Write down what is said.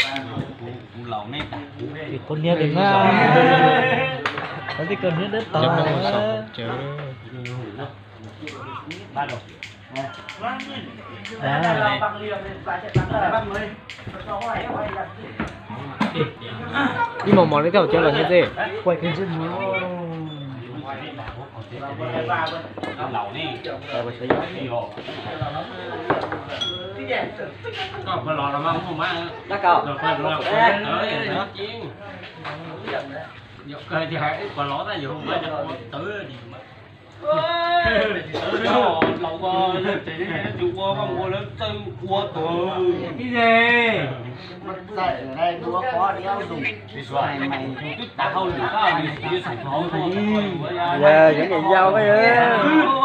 Kuv laus nej dag kuv. Ces qhov niag de na. Qhov tej koj niag dawb tag. Ib mos mos li tej hauv cov los nyob tej. Yog, yog niam yau.